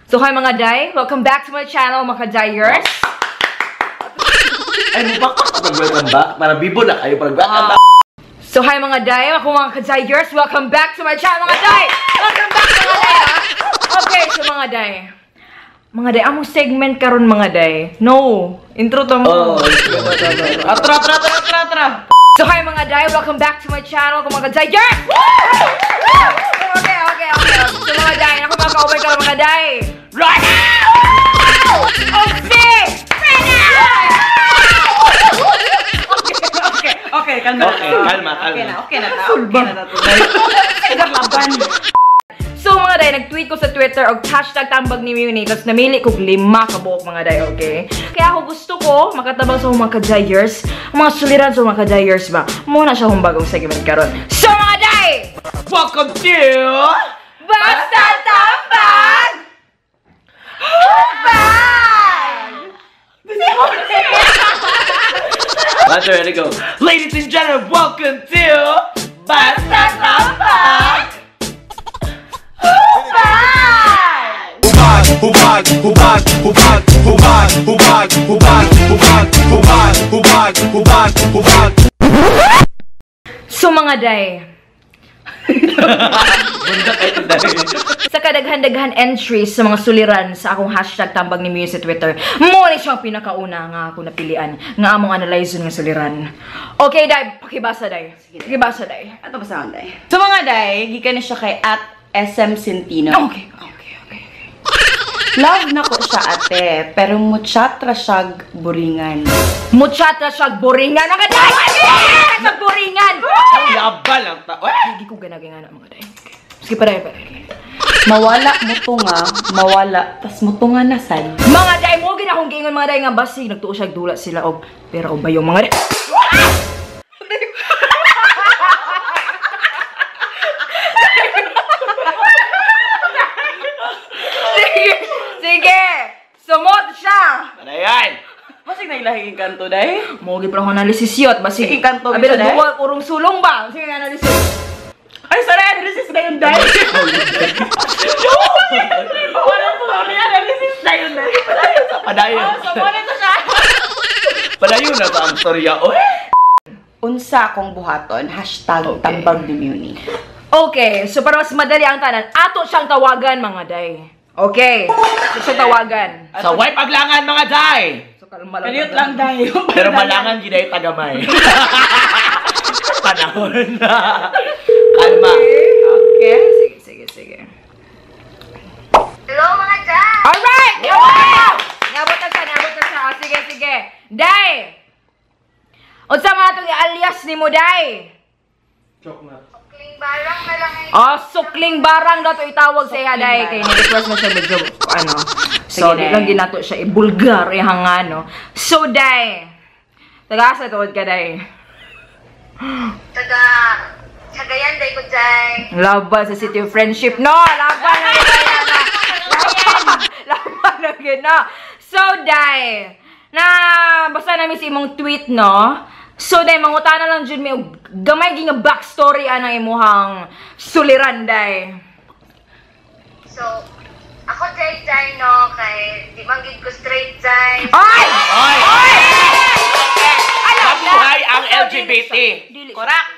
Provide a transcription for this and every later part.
So hi mga day, welcome back to my channel, mga ka-dayers. Ay, mupakpak pag welcome back. Para bibo na kayo pag welcome back. So hi mga day, ako mga ka-dayers, welcome back to my channel, mga day. Welcome back, mga day. Ha? Okay, so mga day. Mga day, among segment karon, mga day. No, intro to mo. Oh, Atra, atra, atra, atra, atra. So hi mga day, welcome back to my channel, ako mga ka-dayers. Okay. So mga day, ako mga ka-over karon, mga day. Right! Okay! Okay, kalma. Okay, kalma, kalma. Okay na, okay na. Laban. So mga day, nag-tweet ko sa Twitter og #tambagniMuni, tapos namili kog 5 ka buok, mga day, okay? Kaya ako gusto ko makatabang sa mga ka-dayers, mga suliran sa mga ka-dayers ba. Muna siya akong bagong segment karon. So mga day! Welcome to Basta Tambag! Hubag! Let's ready to go. Ladies and gentlemen, welcome to Basta Tambag! Hubag! Hubag, hubag, hubag, hubag, hubag, hubag, hubag, hubag, hubag, hubag, hubag. So mga day, sa kadaghan-daghan entries sa mga suliran sa akong #tambagniMuni sa Twitter, mo ni siyang pinakauna nga ako napilian nga among analyze nga suliran. Okay, day, pakibasa day. Pakibasa day. Ato basahon day. So mga day, gikan ni siya kay @SMCentino. Okay. Love na ko siya ate, pero muchat ra siyag buringan. Muchat ra siyag buringan, mga day! Sa buringan! Laban lang ta. Hindi ko ganagay nga na, mga day. Sige, paday. Mawala mutunga, mawala, tas mutunga na sad. Mga day, mo gid akong giingon, mga day, nga basig nagtuo siya dula sila og pero og bayong, mga day. Sige! Sumot siya! Padayon! Basig na ilahing kanto, day? Mo gid pa akong analysis yot, basig. Sige, kanto, Abi bisa, day? nagduwa urong sulong ba? Sige, analysis. Ay, sorry, analysis na yun, day! Wala po kami, analysis na yun, day. Padayon. Oh, so, muna to siya. Padayon na sa ang storya, oy! Unsa akong buhaton, #tambagniMuni. Okay, so para mas madali ang tanan, ato siyang tawagan, mga day. Okay, so siyang tawagan. Sa way paglangan, mga day! So, kalma lang. Kaliyot lang, day. Pero malangan gid ay tagamay. Panahon na. Kalma. Okay, sige. Hello mga day! Alright! Yeah! Niabot na siya. Oh, sige. Day! Unsa man atong i-alias nimo, day? Sukling barang na lang ay. Oh, sukling barang daw to itawag sa iya, day. Kay ni-request mo siya medyo, ano. So, di lang ginato siya ibulgar, ihang ano. So, day! Taga-asa tuod ka, day? Taga Cagayan, day ko, day. Laban sa City of Friendship. No! Laban na gina! Laban na gina! So, day! Na, basta namin sa imong tweet, no? So, day, mangutana lang dyan may gamay gi nga backstory anang imuhang suliran, day. So, ako, day, day, no? Kay, di man gid ko straight, day. Ay! Oy! Ay! Ayaw na! Mabuhay ang LGBT! Correct!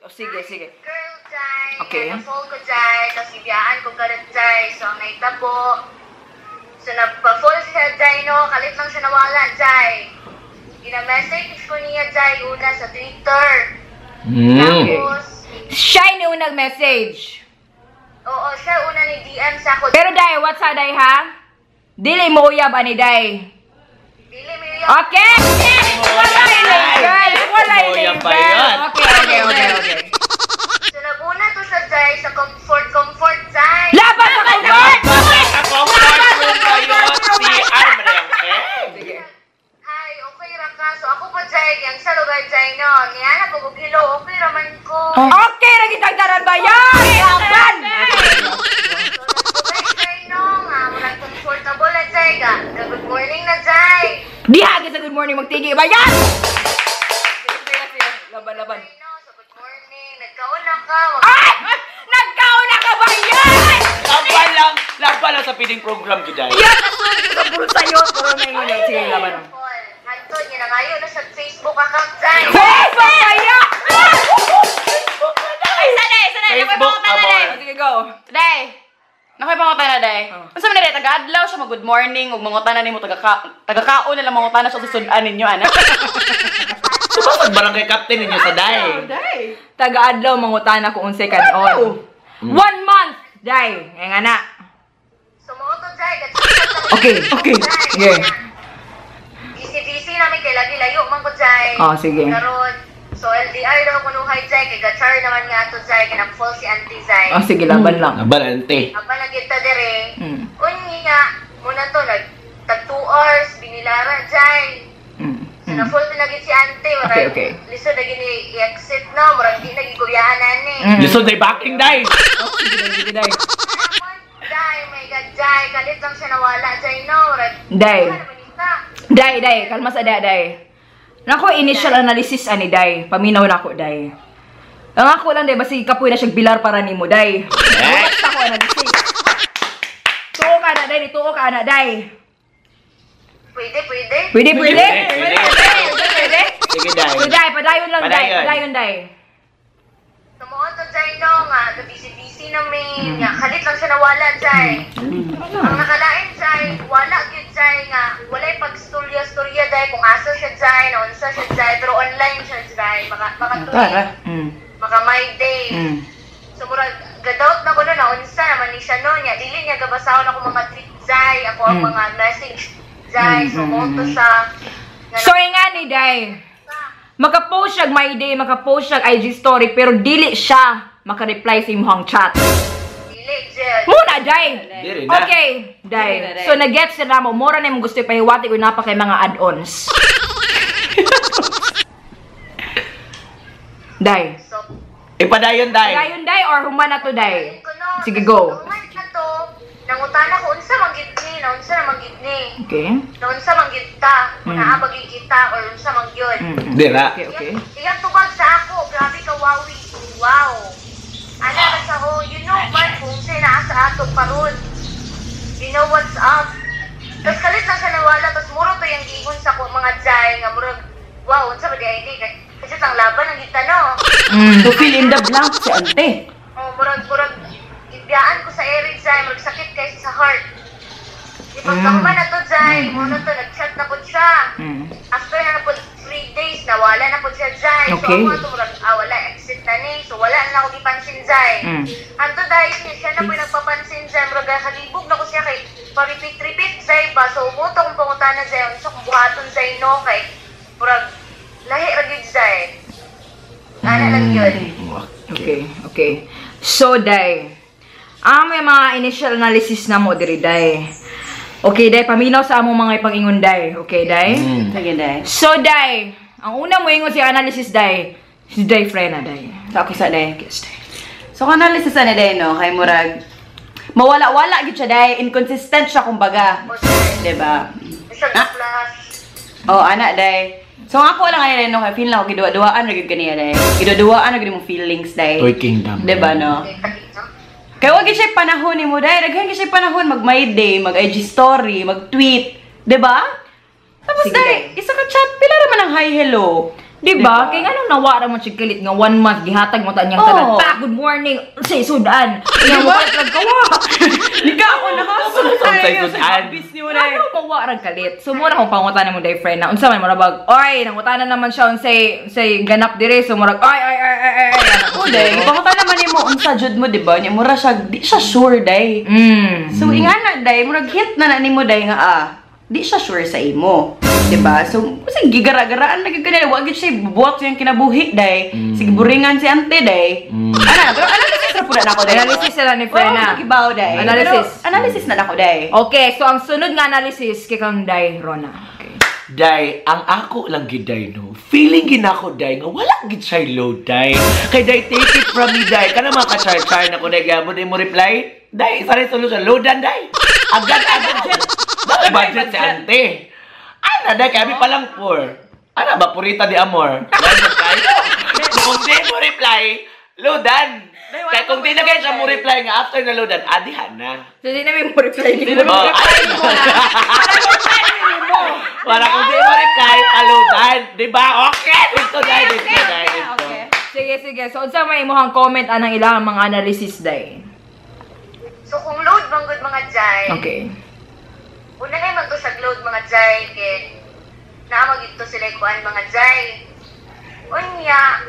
Oh, sige. Girl, day. Okay. Na-fall ko, day. Tapos, ibiyaan ko karat, day. So, ang naitabo. So, nagpa-fall siya, day, no? Kalit lang siya nawala, day. Gina-message ko niya, day, una sa Twitter. Tapos, Siya yung unang message. oo, siya una ni DM sa ako. Pero, day, what's up, day, ha? Dili mo uyab, ani, day. Dili mo uyab. Okay! Wala label! Wala label! Okay. So, naguna to siya, day, sa comfort, day. Laban sa comfort! Sa comfort room kayo, si Armrem. Sige. Hi, okay ra ka. So, ako po, day, yang sa lugar, day, no. Niya na po, hello, okay ra man ko. Okay, nagitagdaran ba yan? Laban! So, nagbuhay, day, no. Nga, murag comfortable na, day, ka. Good morning na, day. Diha sa good morning magtigi ba yan? Sige. Laban. No, so good morning. Nagkaon na ka. Ay! Nagkaon na ka ba yan? Laban lang, laban Laban lang sa feeding program gyud, Day. Yan, nasunod ko sa bulsa yun. Pero may ngunit. Sige, laban. Anton, yun na ngayon na sa Facebook account, Jai. Facebook kaya! Ay, sanay, sanay. Facebook, amor. Sige, go. Day. Nakoy pangutana, day. Oh. Unsa man day taga-adlaw siya mag good morning ug mangutana nimo taga-kaon na lang mangutana siya sa sudan ninyo ana. Sumasag barangay captain ninyo sa day. Day. Taga-adlaw, mangutana kung unsay kanon. One month, day. Ngayon nga na. Sumuoto, Jai. Okay, okay. Sige. Busy-busy namin kay lagi layo man ko, Jai. Oh, sige. Karon, so LDR daw kunuhay, Jai. Kay gachar naman nga to, Jai. Kay nag-fall si Auntie, Jai. Oh, sige, laban lang. Laban, ante. Aba na kita dire. Unya, muna to, nag tag 2 hours, binilara, Jai. So, na-full na lagi si Ante. Murag, Okay, okay. Lisod na gini i-exit na. Murag di naging kuyahan na ni. Lisod day backing, day. Sige, day, sige, day. Jai, my God, Jai. Kalit lang siya nawala, Jai, no. Murag, Day. wala naman isa. Day, day. Kalma sa day, day. Nako, initial analysis ani, day. Paminaw na ako, day. Ang ako lang, day, basi kapoy na siyang bilar para nimo, day. Basta ako analysis. Tuo ka na, day. Tuo ka na, day. Pwede, pwede. Pwede, pwede. Pwede, Pwede, pwede, pwede. Sige, day. So, day, padayon lang, day. Padayon. Padayon, day. Tumuot to, Jai, no, nga. Busy-busy namin. Nga, kalit lang siya nawala, Jai. Ang nakalain, Jai, wala gyud, Jai, nga. Walay pagstorya-storya, Jai, kung asa siya, Jai, naunsa siya, Jai. Pero online siya, Jai. Maka Tara. Maka my day. So, murag, gadoubt na ko no, naunsa naman ni siya, no. Nya, dili niya gabasahon ako mga tweet, Jai. Ako ang mga message, Jai. So, mo to siya. Nga So, nga ni, day. Makapost siya my day, makapost siya IG story, pero dili siya makareply sa imong chat. Dili, Jai. Muna, day! Dili na. Okay, day. Dili na, day. So, nag-gets na mo, mura na yung gusto ipahiwati ko na pa kay mga add-ons. Day. So, Ipadayon, day. Dayon, day, or human na to, day? ko no. Sige, go. Human na to, nangutana ko, unsa man gid ni, naunsa naman gid ni. Okay. Naunsa man gid ta, kung naabag gid kita, or unsa man gyud. Dira. Okay, okay. Iyang tubag sa ako, grabe ka wawi. Wow. Ana ka sa ho, you know man kung sa'yo naa sa ato karon. You know what's up. Tapos kalit lang siya nawala, tapos muro to yung giingon sa ko mga jay nga murag wow, unsa ba di ay di kasi ang laban ang kita no. So fill in the blank si ante. Oh, murag gibiyaan ko sa area jay, murag sakit kay sa heart. Di pagkahuman na to jay, mo na to nag-chat na po siya. After na po 3 days, nawala na po siya jay. Okay. So ako ato murag wala, exit na ni. So wala na ako gipansin jay. Anto dahil niya siya na po yung nagpapansin jay, murag kalibog na ko siya kay pa-repeat-repeat jay ba. So umuto kong pangutana jay, unsa kong buhaton jay no kay murag lahi ra gyud jay. Ana lang yun. Okay, okay. So, day. May mga initial analysis na mo diri, day. Okay, day. Paminaw sa among mga ipag-ingon, day. Okay, day? Sige, day. So, day. Ang una mo ingon si analysis, day. Si Day Frena, day. So, okay sa day. So, analysis ani day, no? Kay murag, mawala-wala gyud siya, day. Inconsistent siya, kumbaga. Diba? Siya flash. Oh, ana, day. So, ang ako lang ani day, no? Kay feel na ako, giduwa-duwaan na gyud kaniya, day. Giduwa-duwaan na gyud mong feelings, day. Toy Kingdom. Diba, no? Kaya wag gyud siya panahon nimo, day. Daghan gyud siya panahon mag my day, mag IG story, mag tweet, diba? Tapos Sige, day, isa ka chat, pila ra man ang hi hello. Diba? Kaya nga nung nawara mo siya kalit nga 1 month, gihatag mo ta niyang Oo. tanan. Pa, good morning! Say, sudan! Kaya mo ka kawa! Nika ako nakasud Say, sudan. Bis niyo day. Ano mawa ra kalit? So mura akong pangutana mo day friend na unsa man mura bag, oy, nangutana naman siya unsay unsay ganap dire so murag ay ay ay ay ay. Oo, day. Pangutan naman nimo unsa jud mo, diba? Nya mura siya, di siya sure, day. So ingana day, murag hint na na nimo day nga di siya sure sa imo. Diba? So, sige, gigara-garaan lagi ka nila. Wag yun siya, buhat siyang kinabuhi, day. Sige, buringan si ante, day. Ana, pero analysis na po na ako, day. Analysis na lang ni Frena. Wala akong kibaw, day. Analysis. Pero, analysis na ako, day. Okay, so ang sunod nga analysis kay kang Day Rona. Okay. Day, ang ako lang gid day no. Feeling gid nako day nga wala gid siya load day. Kay day take it from me day. Kana mga ka-char-char na ko day gabon mo reply. Day, isa rin solution loadan day. Agad-agad jet. Budget si ante. Ana day kami pa lang poor. Ana ba purita di amor. Dahil kayo. Kung di mo reply, loadan. Kaya kung di na kayo siya mo reply nga after na loadan, adihan na. So, di na may mo reply ni mo. Oh, ay, para kung di mo reply, paloadan. Di ba? Okay! Dito, dai, dito, dai, dito. Okay. Sige, sige. So, unsa may imong comment anang ilang mga analysis, day? So kung load man gud, mga jay, una kay man to sa load, mga jay, kay naa man gyud to sila kuan, mga jay. Unya,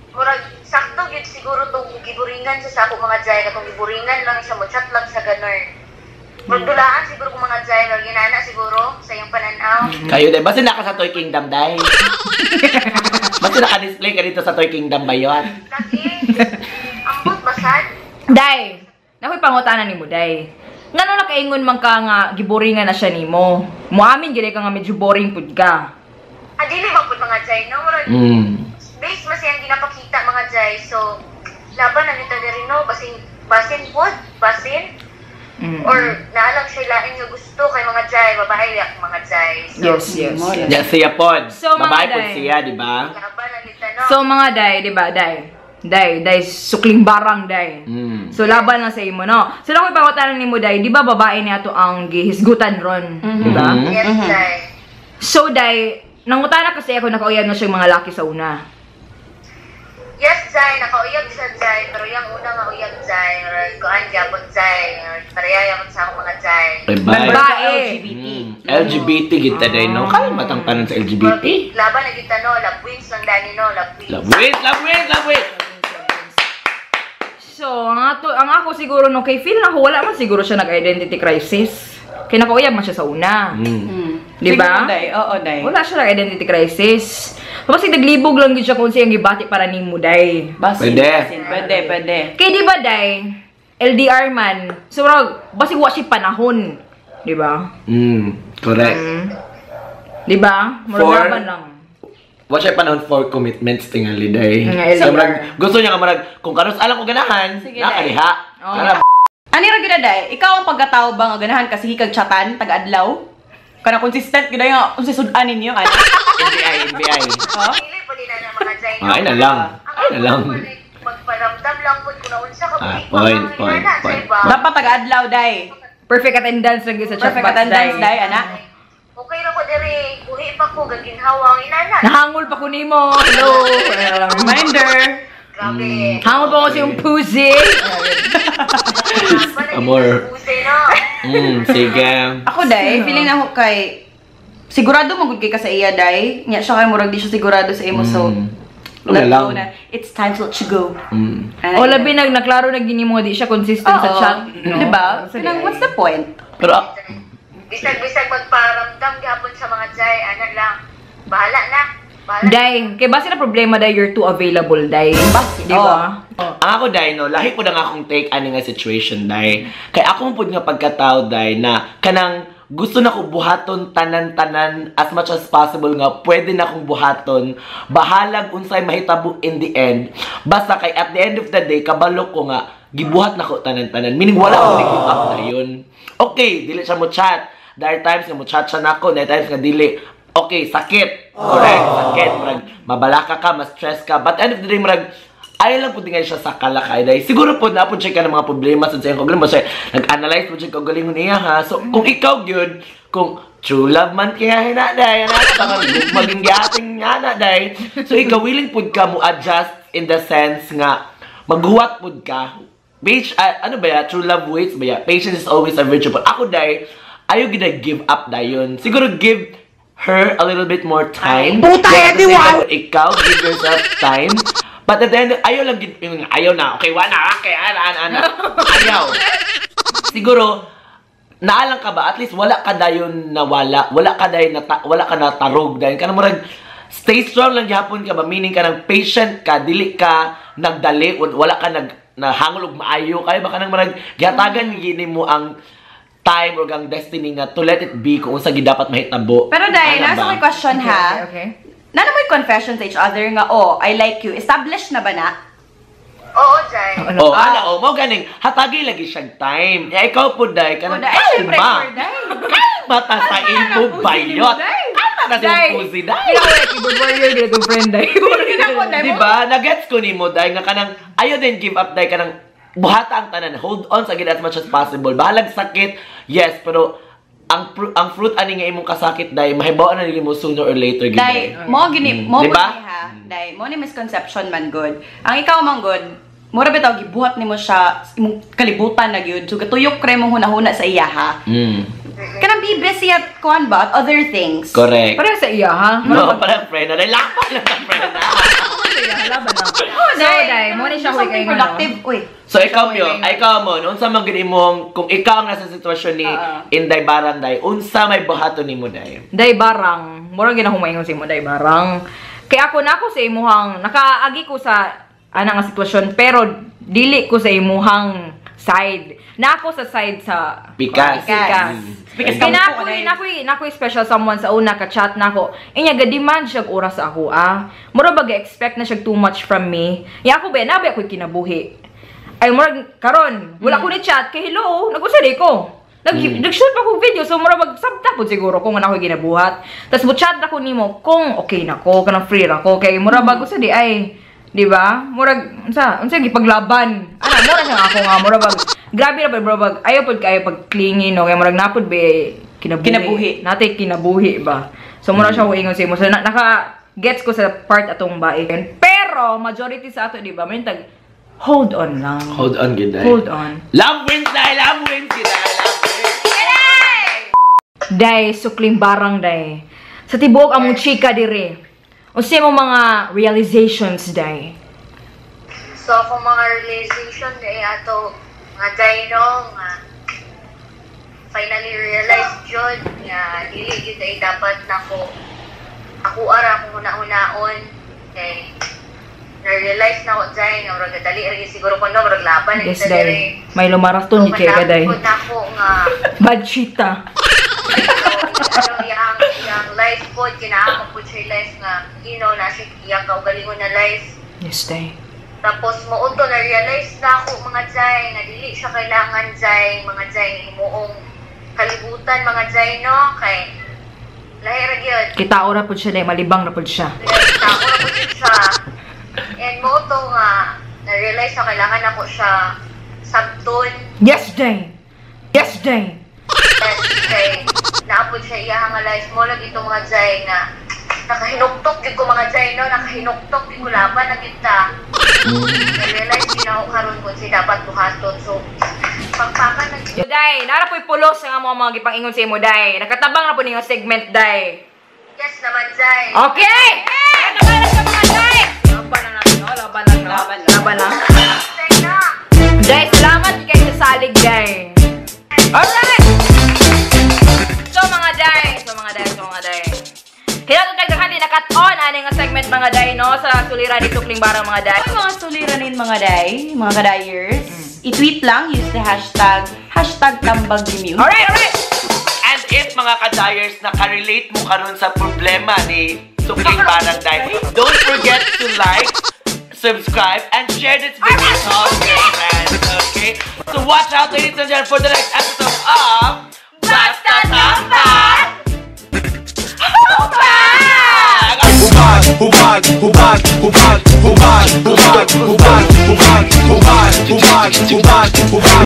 murag sakto gyud siguro tong giburingan sa sako, mga jay, katong giburingan lang siya, mo chat lang sa ganun. Murag dulaan siguro kung, mga jay, or ginana siguro sa iyong pananaw. Kayo, dai. Basta naka sa Toy Kingdom, dai. Basta naka-display ka dito sa Toy Kingdom ba yun? Lagi, ambot basad. Day, nakoy pangutana nimo, day. Ngano nakaingon man ka nga giboringan na siya nimo? Muamin gid ka nga medyo boring pud ka. Ah, dili ba pud, mga jay, no? Murag, base mas yang ginapakita, mga jay. So, laban na nito diri, no? Basin, basin pud, basin. Or naalang siya lain nga gusto kay, mga jay, babae yak, mga jay. So, Yes. Ya, siya pod. So, mga Babae pod day. siya, di ba? Laban na nito, no? So mga day, di ba, day? Day, day, sukling barang, day. So laban lang sa imo, no? So nakoy pangutana nimo, day, di ba babae niya to ang gihisgutan ron, di ba? Mhm. Yes, jay. So day, nangutana kasi ako, nakauyab na siyang mga laki sa una. Yes, jay, nakauyab siya, jay, pero yung una nga uyab, jay, or kuan gyapon, jay, or pareha yapon sa akong mga jay. Bye bye. Member sa Babae. LGBT. LGBT kita day, no? Kalma tang tanan sa LGBT. Laban na kita, no? Love wins lang dani, no? Love wins. Love wins, love wins, love wins. So, ang ako siguro no, kay feel na ko wala man siguro siya nag-identity crisis. Kay nakauyab man siya sa una. Di ba? Siguro, day. Oo, day. Wala siya nag-identity crisis. Tapos naglibog lang gyud siya kung siyang gibati para nimo, day. Basin, Pwede. basin. Pwede, pwede. Kay di ba, day, LDR man, so murag, basig wa siya panahon, di ba? Correct. Di ba? Murag laban lang. Wa siya panahon for commitments tingali, day. Nga, So, LDR. murag, gusto niya nga murag, kung karos alam ko ganahan, Sige, nakadiha. Oh. Kana Ani ra gyud na, day? Ikaw ang pagkatao ba nga ganahan kasi hikag chatan taga-adlaw? Kana consistent gyud nga unsa sud-an ninyo ana? NBI, NBI. Ha? Dili po din na, mga jay, no? Ah, ay na lang. Ang Ay na lang. ako, like, magparamdam lang po kung naunsa ka Ah, buhi pa point, mga point, inana, point. jay ba? Dapat taga-adlaw, day. Perfect attendance lang gyud sa chat Perfect box, attendance, day, ana. Okay ra ko diri, buhi pa ko gaginhawang inana. Nahangol pa ko nimo. Hello. Reminder. Grabe. Hangol pa ko sa iyong pussy. Amor. Pusi, no? Sige. Ako, day, feeling na ako kay sigurado magud kay ka sa iya, day. Nya siya kay murag di siya sigurado sa imo, so Wala let lang. go na. It's time to let you go. Ana, O labi nag naklaro na gini mo di siya consistent sa Oo. chat. No? Di ba? Sige. Kanang, what's the point? Pero, ah, Bisag-bisag magparamdam gihapon sa mga jay, ana lang. Bahala na. Bahala. Day, kay base na problema, day, you're too available, day. Basi, di ba? Oh. Ang ako, day, no, lahi po na nga akong take ani nga situation, day. Kay ako mo pud nga pagkatao, day, na kanang gusto na ko buhaton tanan-tanan as much as possible nga pwede na akong buhaton, bahalag unsay mahitabo in the end, basta kay at the end of the day kabalo ko nga gibuhat na ko tanan-tanan, meaning wala ko give up na yun. Okay, dili siya mo chat. There are times nga mo chat siya nako, there are times nga dili. Okay, sakit, correct, sakit, murag mabalaka ka, ma-stress ka, but end of the day murag ayaw lang po tingnan siya sa kalakay dahil siguro po na po siya ka ng mga problema sa iyang kaugalingon siya nag-analyze po siya kaugalingon niya, ha. So kung ikaw gyud, kung true love man kaya hina, day, ana tangan maging giating nga na, day, so ikaw willing pud ka mo adjust in the sense nga maghuwat pud ka. Bitch, ah, ano ba ya? True love waits ba ya? Patience is always a virtue. But ako, day, ayaw gina give up dayon. Siguro give her a little bit more time. Puta, edi wow! Ikaw, give yourself time. But at the end, ayaw lang, yung ayaw na, okay, wala, okay, ana, ana, ana. Ayaw. Siguro, naalang ka ba? At least wala ka dayon nawala. Wala ka dayon nata, wala ka natarog dayon. Kanang murag stay strong lang gihapon ka ba? Meaning ka nang patient ka, dili ka nagdali, wala ka nag nahangol og maayo kayo ba, kanang murag gihatagan gini mo ang time or ang destiny nga to let it be kung unsa gid dapat mahitabo. Pero day, Ana nasa ba? may question ha. Okay. Nana mo'y confession to each other nga, "Oh, I like you." Established na ba na? Oo, jay. Oh, ana oh, mo ganing hatagi lagi siyang time. Ya ikaw po, day, Oh, kanang day, ay, syempre, kalma. sure, day. Kalma ta sa imo bayot. Day. Kalma Buhata na si Day. Pussy, day. Hindi ako like keyboard warrior, di na friend, day. Di ba? Nagets ko nimo day nga kanang ayo din give up day, kanang buhata ang tanan. Hold on sa gid as much as possible. Bahalag sakit. Yes, pero ang fruit ani nga imong kasakit day, mahibaw na nili mo sooner or later gid. Day, mo gini, mo Diba? gini ha. Day, mo ni misconception man good. Ang ikaw man good, mura bitaw gibuhat nimo siya imong kalibutan na gyud. So gatuyok kray mong hunahuna sa iya ha. Kanang be busy at kuan ba at other things. Correct. Pareho sa iya, ha? No, parang friend na. Day, laban lang ang friend na. Laban na. Oh, so, day, mo ni siya Do huy something kayo no? productive. Uy. So ikaw Mio, ay ikaw mo, no, unsa man gid imong kung ikaw ang nasa sitwasyon ni Inday Barang day, unsa may buhaton nimo day? Day barang, murag ginahumaingon sa imo day barang. Kaya ako na ako sa imuhang nakaagi ko sa ana nga sitwasyon pero dili ko sa imuhang side. Na ako sa side sa Pikas. Pikas. Pikas Kaya na kampo, ako, day. na ako'y special someone sa una, ka-chat na ako. Inya, ga-demand siya og oras sa ako, ah. Mura ba ga-expect na siya too much from me? Ya ako ba, nabi ako'y kinabuhi. Ay, murag, karon, wala ko ni chat, kay hello, nag-usa di ko. Nag-shoot pa ko video, so mura mag sabta po siguro kung ano ako'y ginabuhat. Tapos mo chat ako nimo kung okay na ko, kanang free ra ko, kay mura bag usa di ay, di ba? Murag unsa unsa gipaglaban. Ana mura siya ako nga mura bag grabe ra ba mura bag ayaw pod kayo pag clingy no kay murag napod ba kinabuhi. Kinabuhi. Natay kinabuhi ba. So mura siya ko ingon sa imo. So naka gets ko sa part atong bae. Pero majority sa ato di ba may tag hold on lang. Hold on gid day. Hold on. Love wins day, love wins gid day, love wins. Day, sukling barang day. Sa tibuok among chika dire. Unsa imong mga realizations day? So, akong mga realization day ato, mga day no, nga finally realize jud nga dili gyud ay dapat nako ako ara akong una-unaon kay na-realize na ko day nga murag dali ra gyud siguro ko no, murag laban na Yes, kita day. diri. May lumaraton ni kay ka day. Manakot na ako nga Bad chita. Ano iyang life po, kinaama po siya life nga na siya iyang kaugalingon na life. Yes, day. Tapos mo to na-realize na ako mga jay nga dili siya kailangan jay mga jay nga himuong kalibutan mga jay no kay lahi ra gyud. Kita ora pud siya day, malibang na pud siya. Tao ra pud yun siya. And mo to nga na-realize na kailangan ako siya sabton. Yes, day. Yes, day. Yes, kay naapod siya iya nga life mo lagi ito mga jay nga nakahinuktok gyud ko mga jay no, nakahinuktok gyud ko, laban na gyud ta. Na-realize gyud ako karon kung si dapat buhaton, so pagpakan na gyud. Day, nara po'y pulos ang among mga gipang-ingon sa imo, day. Nakatabang na po ninyo segment, day. Yes naman jay. Okay! Nakatabang na sa mga day! Laban na natin, no? Laban lang, no? Laban lang. Laban lang. Jay na. Day, salamat kay sa salig, day. Alright! So mga day, so mga day, so mga day. Kaya kung daghan din nakat-on ani nga segment mga day no sa sulira ni Sukling Barang mga day. Ay, mga suliranin mga day, mga kadayers, i-tweet lang, use the hashtag, #TambagNiMew. Alright. And if mga kadayers nakarelate mo karon sa problema ni Sukling Barang Day, don't forget to like, subscribe, and share this video to all your friends, okay? So watch out, ladies and gentlemen, for the next episode of Basta Tambak! Hubag! Hubad, hubad, hubad, hubad, hubad, hubad, hubad, hubad, hubad, hubad, hubad, hubad.